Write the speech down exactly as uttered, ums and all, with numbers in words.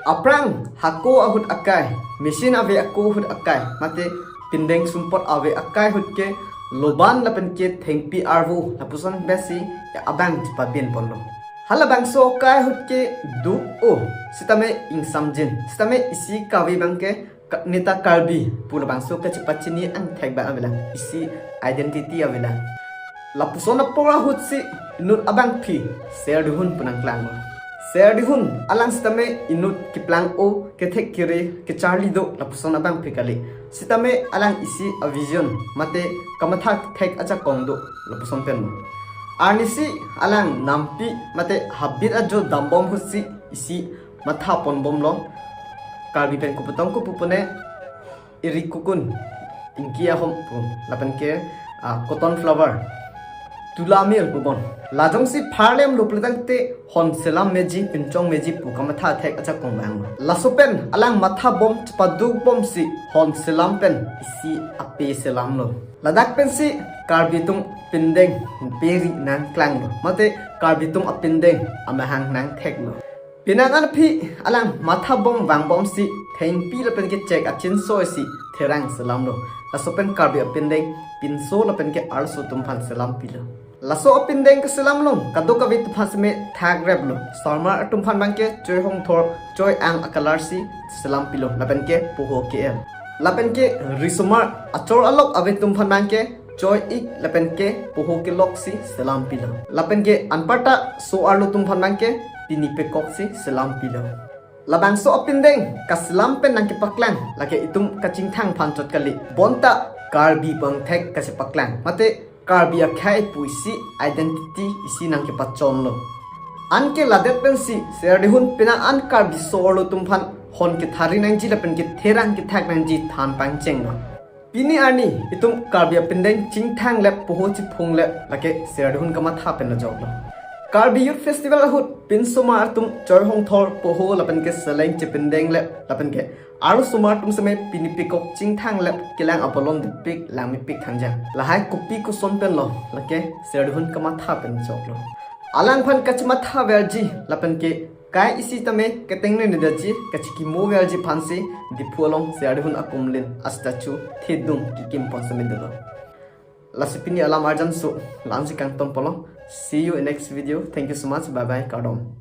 Aphrang hako ahut akai, machine ave ako ahut akai, mate pindeng sumpot ave akai ahut ke loban lapen ke thengpi arvo lapuson besi abang chepabin ponlo. Halabangso akai ahut ke do-o, sitame ingsamjin, sitame isi kave abang ke ka-, neta Karbi pu labangso kachepachini angthek abang avelang, isi identity avelang. Lapuson apor ahutsi inut abangpi Serdihun pu nangklanglo. Serdihun alang sitame inut keplang-o, kethek kere, kecharli do lapuson abangpi kali. Sitame alang isi a-vision mate kamatha thek ajakong do lapuson penlo. Arnisi alang nampi mate habit ajo dambom ahutsi isi matha ponbomlo. Karbi pen koputong kopu pune, eri kukun, ingki ahom pu, lapen ke, ah, cotton flower, tula amir pubom. Lajongsi pharlem lupletangte hon selam meji, pinchong meji pu kamatha thek ajakong abang. Laso pen alang mathabom chepadukbomsi hon selam pen isi ape selamlo. Ladak pensi Karbi atum pindeng peri nangklanglo, mate Karbi atum apindeng amahang nangtheklo. Penang anphi alang mathabom vangbomsi thengpi lapen ke chek achinso isi therang selamlo. Laso pen Karbi apindeng pinso lapen ke arloso atum aphan selampilo. Laso apindeng keselam along kadokave atum aphan seme thakreplo. Sarmar atum aphan abangke choi hongthor, choi ang a-colour si selampilo, lapen ke poho ke-el. Lapen ke risomar achor alok ave atum aphan abangke choi ik lapen ke poho kelok si selampilo. Lapen ke anparta so-arlo atum aphan abangke pini pekok si selampilo. Labangso apindeng kaselam pen nangkepaklang lake itum kachingthang aphan chot kali. Bonta Karbi bangthek kachepaklang, mate Karbi akhei pu isi identity isi nangkepachonlo. Anke ladet pensi Serdihun penang an Karbi so-arlo atum aphan hon kethari nangji lapen ke therang kethak nangji than pangchenglo. Pini arni itum Karbi apindeng chingthanglep, poho chiphunglep lake Serdihun kamatha pen ajoklo. Karbi Youth Festival ahut pinsomar atum choi hongthor, poho lapen ke seleng chepindenglep lapen ke arlosomar atum seme pini pekok chingthanglep, kelang abolon dipik langmepik thangjang. Lahai kopi koson penlo lake Serdihun kamatha pen ajoklo. Alangphan kachematha verji lapen ke kai isi tame ketengneng ni daji kachikimo verji aphansi Diphu along Serdihun akumlin a-statue thedung kikim pon seme dolo. Lasi pini alam arjan so la-ansi kangton polo. See you in next video. Thank you so much. Bye bye. Kardom.